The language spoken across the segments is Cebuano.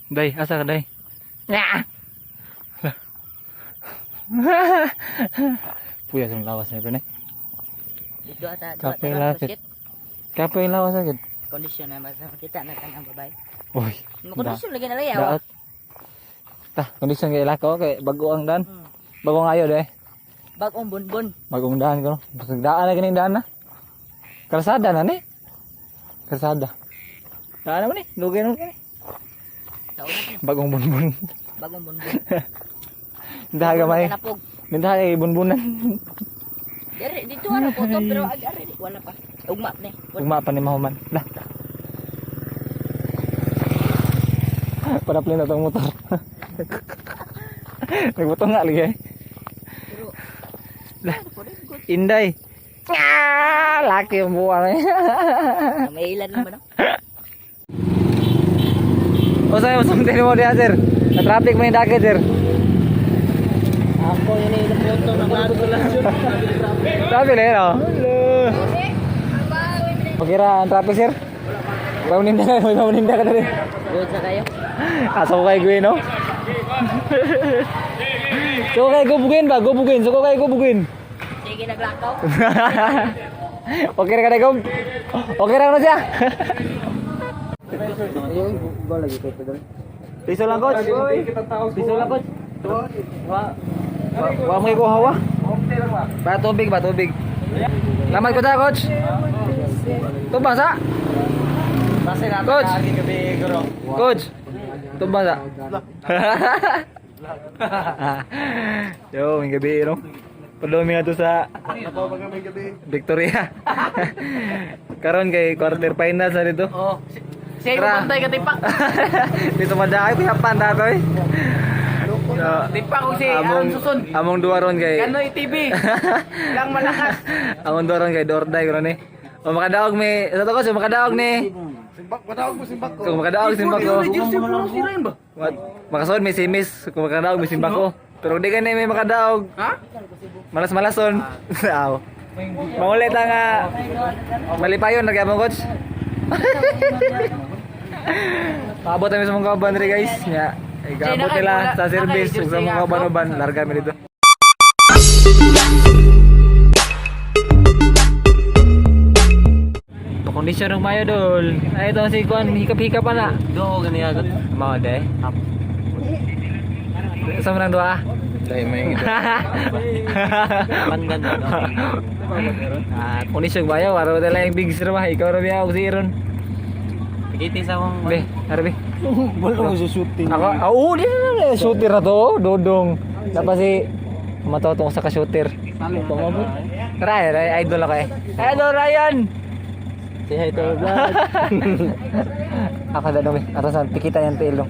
Day, asa ka, day? Nga! Puya sa lawas niya pinay. Dito ata Kape lapit. Kapoy lawas agad. Kondisyon na mas makita na kanang babae. Uy, Kondisyon lagi na laya. daot. Ta, kondisyon kay lako kay bago ang daan. Bagong ayo de. Bagong bonbon. Bagong daan ko, no. Basag daan na kining daan na. Kalsada na ni. Kalsada. Daan na man ni. Lugay na ni. Taon na. Bagong bunbun. Bagong bonbon. Daha gamay. Kanapog. Minta kay bunbunan. Dere dito ano po to, pero ag ari wala pa. Ugma ni. Ugma pa ni mahuman. Lah. Para play na tong motor. Nagbutong nga lagi eh. Pero Lah. ano po rin, good. Inday. Ah, laki ang buwang eh. May ilan naman, no? O sa'yo, sumtin mo diya, sir. Na traffic mo yung daki, sir. Ako yun ay naputo na Traffic na yun, oh. Hello. Pagkira ang traffic, sir. May ka, may pauninda ka na rin. Good sa kayo. Asa ko kay Gwen, no? So kay gubugin ba? Gubugin. So kay gubugin. Sige, naglakaw. Okay ra ka na, Gob? Okay ra na siya. Piso lang, coach. Piso lang, coach. Wa wa mo ikuha wa. Ba tubig ba tubig. Lamat ko ta, coach. Tumbang sa. Coach. Coach. Tumbang sa. Yo, may gabi, no? Padumi nga to sa Victoria. Karon kay quarter final sa dito. Oh. Siya Tara. yung bantay ka tipak. Dito madaay pihapan datoy. So, Tipak ko si Aaron among Susun. among duwa ron kay Kanoy TV. Lang malakas. Among duwa ron kay Dorday ron eh. O makadaog mi sa to ko so makadaog ni. Simbak, matawag mo simbak ko. Kung makadaog simbak ko. Jersey po sila yun ba? Makasod may simis kung makadaog may simbak ko. Pero di gani may makadaog. Ha? Malas-malason. Aw. Mangulit ang malipayon nagyapon, coach. Paabot kami sa mga kauban diri, guys. Nya, ikaabot nila sa service ug sa mga kauban-uban larga mi dito. Pakondisyon ng mayo dol. Ay ito si Kwan, hikap-hikap pa na. Do gani agad. Mao de. Sa manang doa. Dahil may Pandan. Ah, kondisyon bayo, waro tala yung big sir ba? Ikaw ra biya og si Iron. Pigiti sa akong Be, arbe. Wala ko sa shooting. Ako, ah, oo, di na na, shooter na to, dodong. Dapat si matawa tungkol sa ka-shooter. Tara, eh, idol ako eh. Idol Ryan! Say hi to vlog. Ako na dong, eh. Ato sa pikita yan tiil dong.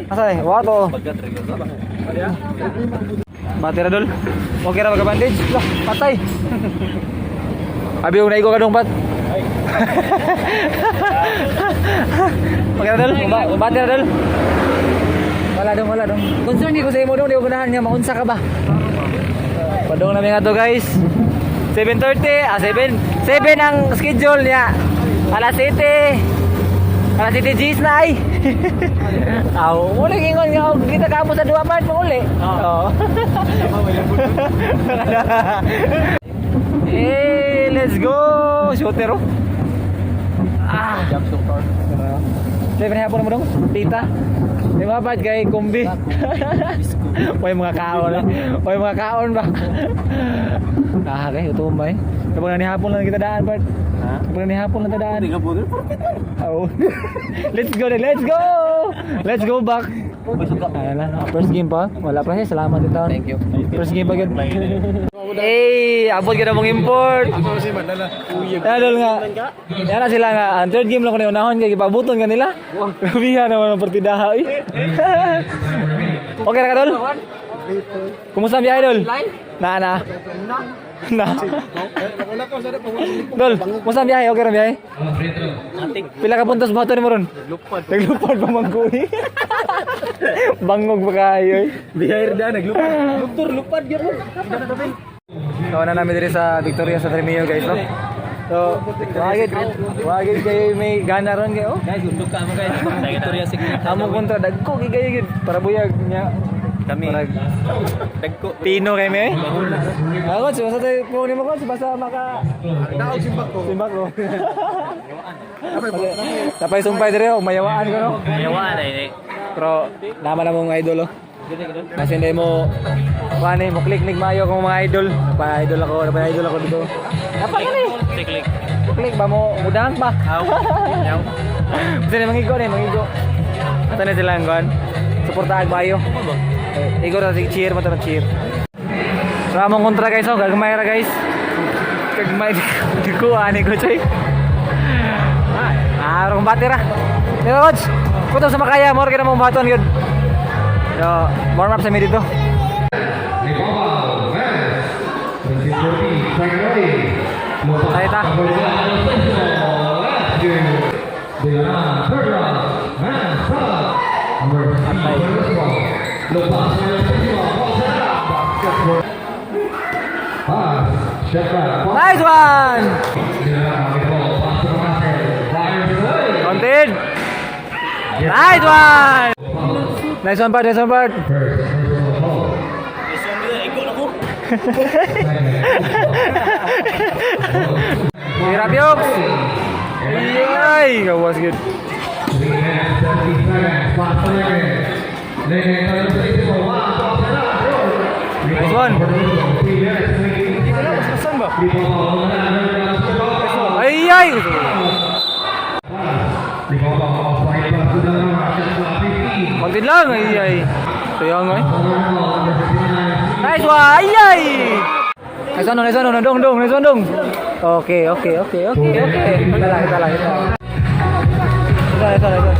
Asa eh? Wato. Batira dol. Okay ra bandage. Lah, patay. Abi unay ko kadong bat. Okay ra dol. Batira dol. Wala dong, wala dong. Concern ko sa imo dong, di ko ganahan nga maunsa ka ba? Padong namin nga to, guys. 7:30, ah 7. 7 ang schedule niya. Alas 7. Alas 7 G's na ay. Aw, wala ingon nga og kita ka mo sa duwa man mo uli. Oo. Eh, let's go. Shooter oh. Ah, Jump shooter. Siyempre hapon mo dong, tita. Di ba pa kay kumbi? May mga kaon. Eh. May mga kaon ba? Ah, kay ito ba eh. Kapag ni hapon lang kita daan, Bart. Ha? Kapag ni hapon lang kita daan. Hindi ka po. Oh. Let's go, let's go. Let's go back. Ayan na, first game pa. Wala pa siya. Salamat din taon. Thank you. First game pa gyud. Hey, abot ka na mong import. Idol nga. Yan na sila nga. Ang third game lang ko na unahon kay gipabuton kanila. Grabihan naman ang partidaha eh. Okay ra ka, dol? Kumusta ang biyahe, dol? Na na. Na. Dol, kumusta ang biyahe? Okay ra ang biyahe? Pila ka puntos buhaton nimo ron? Naglupad. Naglupad pa man ko eh. Bangog pa kayo eh. Bihayar da naglupad. Doktor lupad gyud mo. Kawan na namin diri sa Victoria sa Tremio, guys, no. So, wagid kayo may gana ron kayo. Guys, undok ka mo, guys. Victoria Secret. Among kontra dagko kay kayo gid para buyag niya. Kami. Parag Dagko. Pino kay me. Ako, basta tayo po ni mo, coach, basta maka Daog simbak ko. Simbak ko. Tapay sumpay dire oh, mayawaan ko, no. Mayawaan ay ni. Pero naman na mong idol oh. Kasi hindi mo kuan eh, mo click nig maayo akong mga idol. Napa idol ako dito. Napa kani? Click. Click ba mo mudang ba? Aw. Yaw. Basta ni mangigo ni mangigo. Ata na sila ang kuan. Suportahan maayo. Eh, igo ra sig cheer mo to cheer. So among kontra, guys, oh, gagmay ra, guys. Gagmay di ko ani ko choy. Ah, kumbate ra. Pero coach, kutob sa makaya mo ra mong baton gyud. So, warm up sa mi dito. Tayo ta. Nice one! Counted! Nice one! Nice one, Bart. Nice one, Bart. Hirap yoks! Ay, gawas good. Nice one. Ay, ay! Konti lang, ay, ay. Sayang, ay. Nice one, ay, ay! Nice one, nice one, dong, dong, nice one, dong. Okay. Kita lang, kita lang, kita lang. Nice one, nice one, nice one.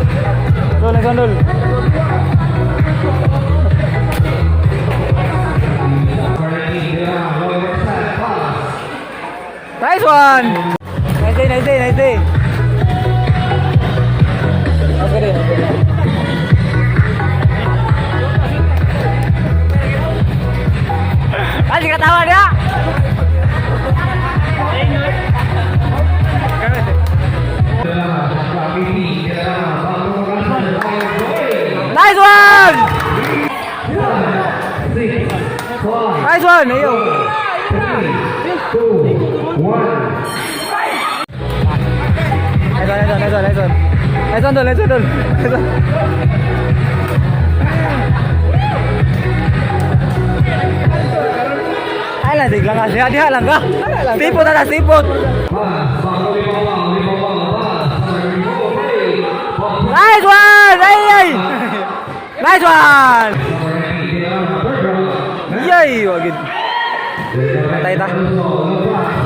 Dol, nice one, dol. Nice one! Nice day, nice day, nice day. Okay din, okay din. Ay, di katawa niya! Nice one! Nice one! Ayo! Nice one, nice one, nice one, nice one. Nice one, Dol, nice one, Dol. Nice one. Ay lang, sige lang ka. Diha, diha lang ka. Sipot na, sipot. Nice one! Ay, ay! Nice one! Yay! Wagid. Patay ta.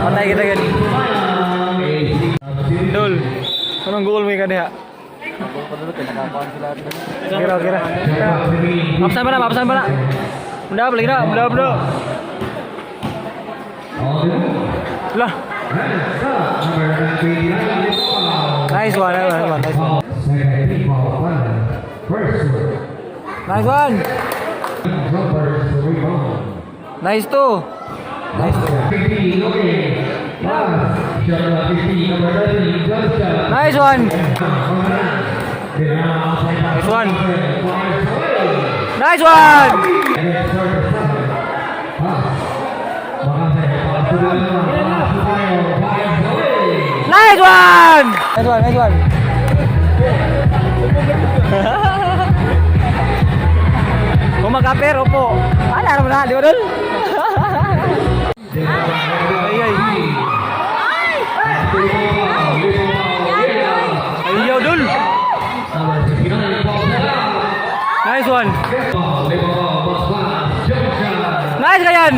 Patay kita gid. Dol. Anong goal mo yung kaniya? Kira, kira. Mapsan pa na, mapsan pa na. Benda, balik na, benda, benda. Lah. Nice one, nice one, nice one. Nice one. Nice two. Nice two. Nice one. Nice one. Nice one. Nice one. Nice one, nice one. Kung mag-aper, opo. Wala naman na, di ba dol? Ay, ay. Ayaw, dol. Nice one. Nice kayan.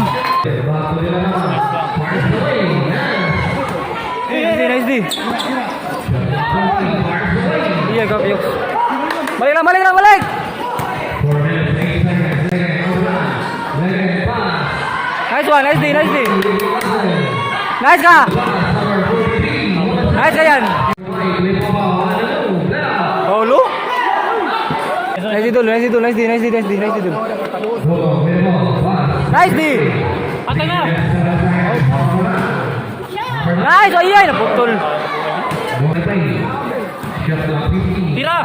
Nice D, nice D. Iya, kap, yuk. Balik lang, balik lang, balik. Nice one, nice D, nice D. Nice ka. Nice ka yan. Paulo? Nice D, tol. Nice D, tol. Nice D, nice D, nice D, nice D, tol. Nice D! Patay na! Nice! Ay, ay! Naputol. Tira!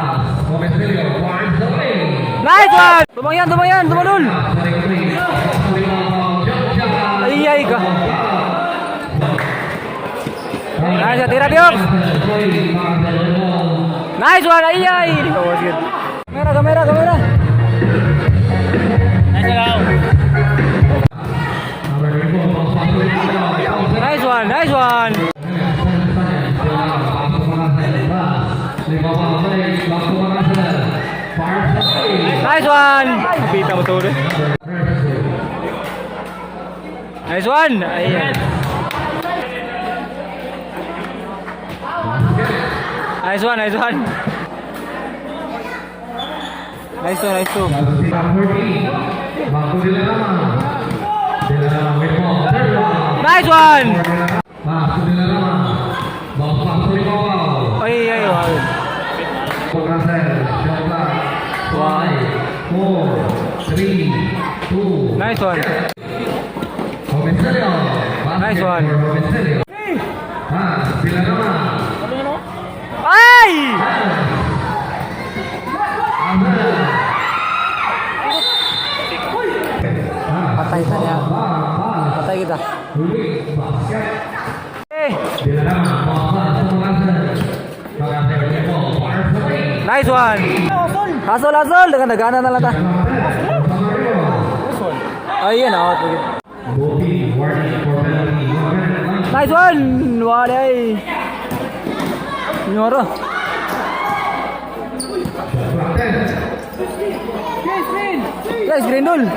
Nice one! Tumang yan, tumang yan, tumalul! Ay, ay ka. Nice, tira, Diok! Nice one! Ay, ay! Kamera, kamera, kamera! Nice lang. Nice one, nice one! Nice one! Pita mo to ulit. Nice one! Ayan. Nice one, nice one. Nice two, nice two. Nice one! Ay, ay, wow. Nice one. Nice one. Ay! Patay ta niya. Patay kita. Eh. Nice one. Hasol, hasol. Dagan, dagana na lang ta. Ay, yan out. Nice one! Wala ay. Nyoro. Guys, green dul.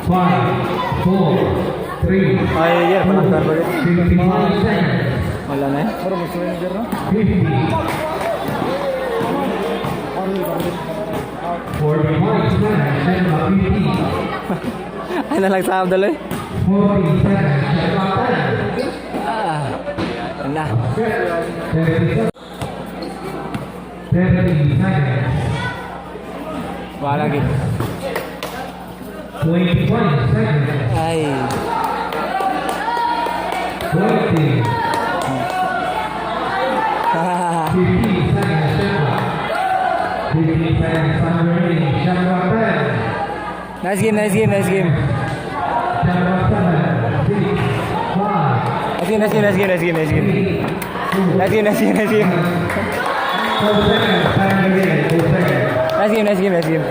5, 4, 3, Ay, yeah, palangkan ba 55 seconds. Wala na eh. 50. 45 seconds. 50. Ay, nalang sa Abdul eh. 40 seconds. Ah. Wala. 30 seconds. Wala gid. 25 seconds. Ay. 20. 15 seconds. 15 seconds. Time remaining. Shot clock 10. Nice game, nice game, nice game. Shot clock 7. 6. 5. Nice game, nice game, nice game, nice game, nice game. Nice game, nice game, nice game. 4 seconds. Time remaining. 4 seconds. Nice game, nice game, nice game.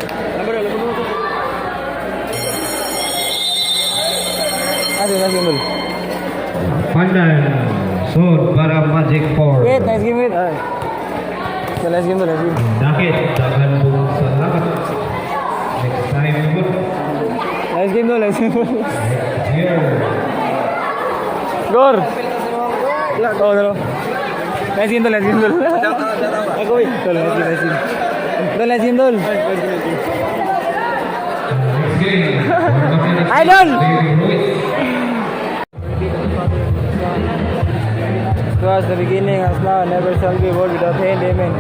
Nice game, nice game, dul. Final zone para Magic 4. Wait, nice game, wait. Ay. So, nice game, dul, nice game. Dakit, daghan pong salamat. Next time, good. Nice game, dul, nice game, dul. Next year. Gor! Oh, no. Nice game, dul, nice game, dul. Ako, wait. Dul, nice game, nice game. Dul, nice game, dul. Next game. Idol! David Ruiz. It was the beginning as now, never shall be world without end, amen.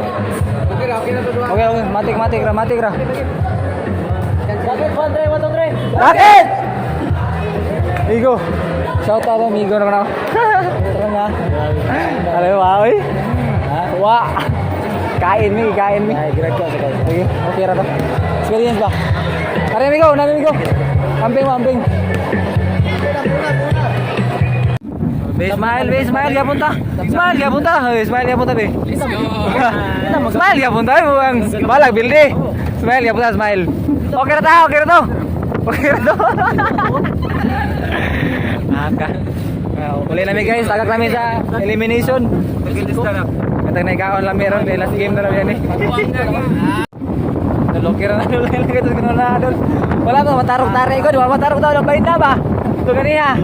Okay, matik, matik ra, matik ra. Rocket, 1, 3, 1, 2, 3. Rocket! Migo. Shout out Migo naman ako. Tara na. Alam mo, wa, oy. Wa. Kain mi, kain mi. Ay, grab ko sa kain. Sige, okay ra to. Experience ba? Tara, Migo, nami Migo. Amping mo, amping. Be, smile, be, smile, gapon ta. Smile, gapon ta. Oy, smile, gapon ta, be. Let's go! Smile gapon ta, buang balag bilde. Smile gapon ta, smile. Okay ra ta, okay ra to. Okay ra to. Aka. Uli namin guys, tagak namin sa elimination. Katang naikaon lang meron, dahil last game na lang yan eh. Nalokir na dul, lagi to na dul. Wala to, matarok-tarik ko, di ba matarok daw, bayin na ba? Ito ganiha.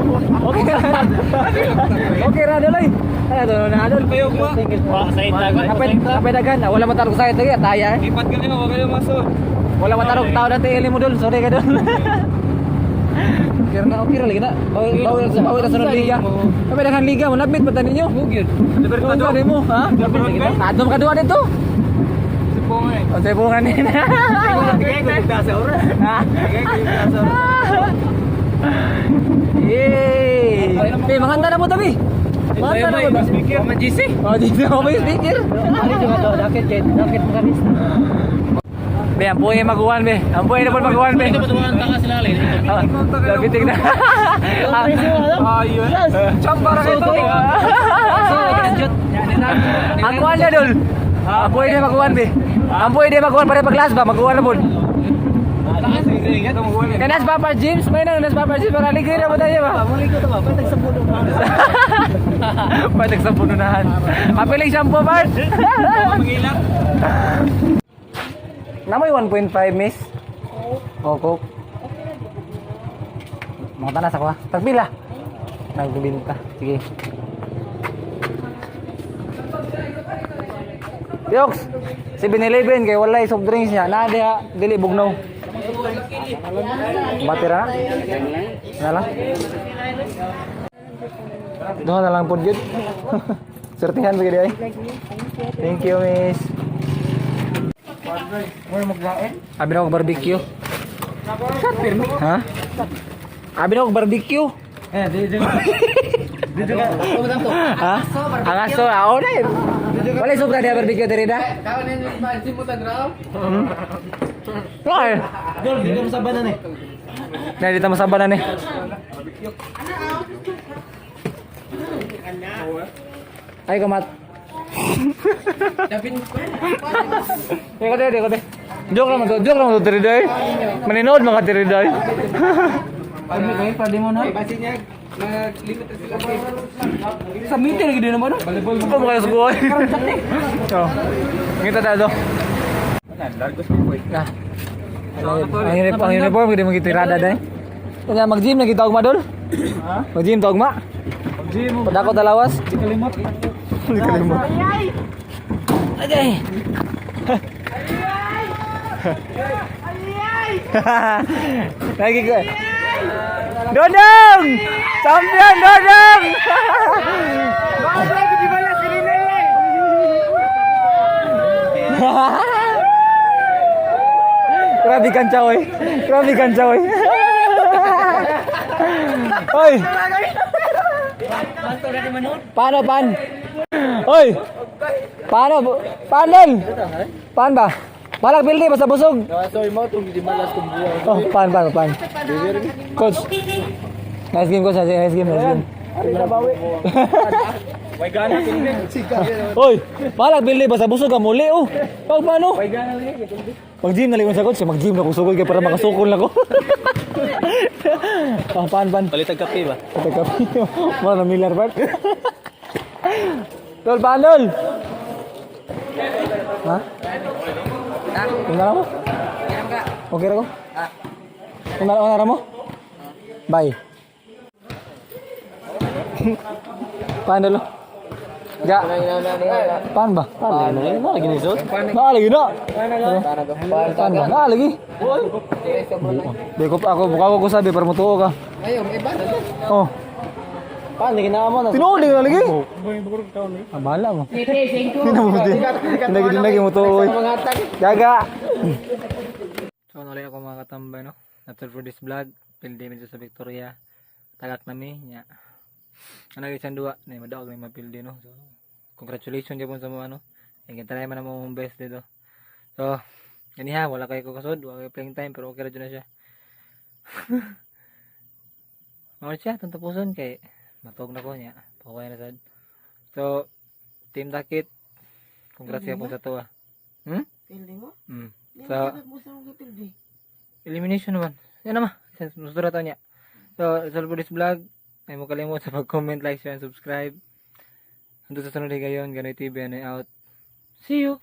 Okay ra. Okay ra dul oy. Ano to na dul? Kapit, kapit dagan. Wala matarok sa ito, taya eh. Ipat ka nyo, huwag kayo masod. Wala matarok tao na TL mo dul. Sorry ka dul. Okay na, okay ra lagi na. Bawi bawi sa bawi sa sunod liga. Kami daghan liga mo nabit pa ninyo. Bugid. Libertad mo, ha? Adto makaduha dito. eh. O sabungan ni. Yay! Be, manganta na mo tabi. Bata na ba? Speaker man GC. Oh, dito ako may speaker. Dakit kay dakit mo. Be, ang buhay maguwan be. Ang buhay na po maguwan be. Ah, labitig na. Ayun. Chamba ra ito. Ang kuwan na dol. Ang buhay na maguwan be. Ang buhay na maguwan para paglas ba maguwan na po. Kanas Papa James, may nang nas Papa James para ligay na mo tayo ba. Muli ko to ba? Patag sa puno ba? Patag sa pununahan. Apiling shampoo part. Mangilak. Namoy 1.5, miss. Oh, coke. Mga tanas ako ha. Tagpila. Nagbibinta. Sige. Yoks, 7-Eleven kay walay soft drinks niya. Naa diha, dili bugnaw. Batira na? Na lang. Duha na lang pod gyud. Sortihan ba gyud ay? Thank you, miss. Abi na ako barbecue. Ha? Abi na ako barbecue. Eh, di di. Ha? Ang aso, ako na yun. Wala yung sobra diya barbecue diri na. Ay, Dol, dito mo sa banan eh. na dito mo sa banan eh. Ay, kamat. Ikaw te, ikaw te. Joke lang to, joke lang to diri day. Maninood mga diri day. Pwede mo na. Sa meeting lagi din naman. Ano mo kayo sa buhay? Oh. Ngita ta do. Ah. Ang uniform gid mo gitirada day. Kanya mag-gym na kita ugma dol. Ha? Mag-gym ta ugma. Gym. Padako talawas. Di kalimot. Hindi kalimot. Agay. Lagi ko. Dodong! Champion Dodong! Grabe kancha oy. Grabe kancha oy. Oy. Paano pan? Oy. Paano? Paano? Paan ba? Balak building basta busog. Sorry mo itong di malas kung buwan. Oh, pan pan pan. Coach. Nice game, coach. Nice game, nice game. Way gana pildi. Oy, balak building basta busog ka muli oh. Pag paano? Way gana lagi. Mag-gym na lingon sa coach. Mag-gym na ko sugod kay para makasukol na ko. Oh, pan pan. Palitag kape ba? Patay kape. Wala na Miller part. Tol, paano? Ha? Tingnan mo? Okay ra ko? Tingnan mo mo? Bye. Paano lo? Ga. Paano ba? Paano? Lagi ni Zod? Lagi na. Paano ba? Lagi. Di ko ako mukha ko sabi para mutuo ka. Oh. Paano ginawa mo na? Tinuod na lagi. Ah, bahala mo. Hindi na mo Hindi lagi mo to. Gaga. So ano ulit ako mga katambay no. That's all for this vlog. Pildi mi dito sa Victoria. Tagak nami nya. Ano gyud siyang duwa na madaog na mapildi no. So congratulations gyapon sa mga ano. Ang try man mo mong best dito. So ganiha wala kay ko kasod, wala kay playing time pero okay ra jud na siya. Mao siya itong tapuson kay matog na ko niya. Okay na sad. So Team Dakit, congrats po sa tuwa. Pildi mo? Sa elimination naman. Yan naman. Susunod to niya. So, that's all for this vlog. Ay mo kalimot sa pag-comment, like, share, and subscribe. Hanggang sa sunod gayon, Ganoy TV, and out. See you!